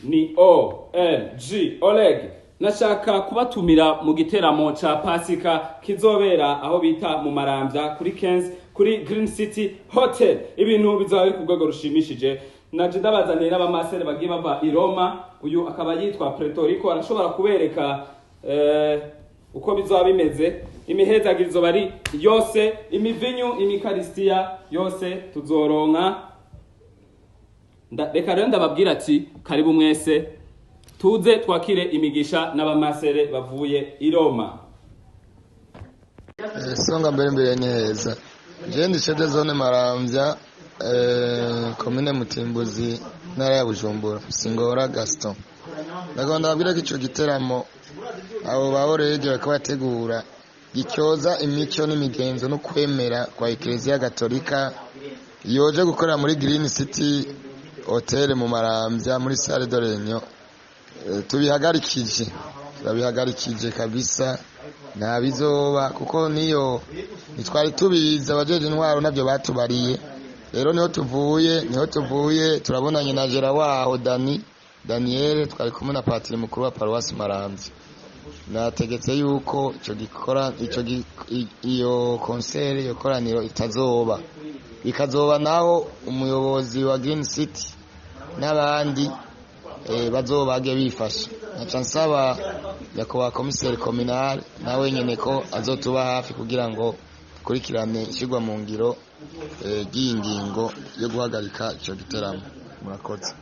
Ni OLG Oleg. Nashaka kubatumira mu giteramo ca Pasika kizobera aho bita mu Maramvya kuri 15 kuri Green City Hotel. Ibintu bizaba biri ku rwego rushimishije. Naje ndabazaniye n'abamasere bagiye bava i Roma. Uyu akaba yitwa Pretorico, arashobora kubereka uko bizoba bimeze. Imihezagiro izoba ari yose, imivinyu, imikarisitiya yose tuzoronka. Reka rero ndababwira ati karibu mwese, tuze twakire imigisha n'abamasere bavuye i Roma. Songa mbere mbere ni heza. Je ndi chef de zone Maramvya, commune Mutimbuzi, ntara ya Bujumbura, Singora Gaston. Ndagomba ndababwira ko ico giteramo abo ba Orege bariko bategura gicyoza imico n'imigenzo no kwemera kwa Eklezia Gatolika, yoje gukorera muri Green City Hotel mu Maramvya muri salle de réunion. Tubihagarikije, turabihagarikije kabisa, nta bizoba kuko niyo ntitwari tubizi, abajeje intwaro nabyo batubariye. Rero niho tuvuye turabonanye na gérant waho Dani Daniel, twari kumwe na patiri mukuru wa paruwasi Maramvya. Nategetse yuko ico gikora ico iyo concert, iyo koraniro itazoba, ikazoba naho umuyobozi wa Green City n'abandi bazobage bifashe. Nkaca nsaba nyakubahwa commissaire communal nawe nyene ko azotuba hafi kugira ngo dukurikirane ishirwa mu ngiro ry'iyi ngingo yo guhagarika ico giteramo. Murakoze.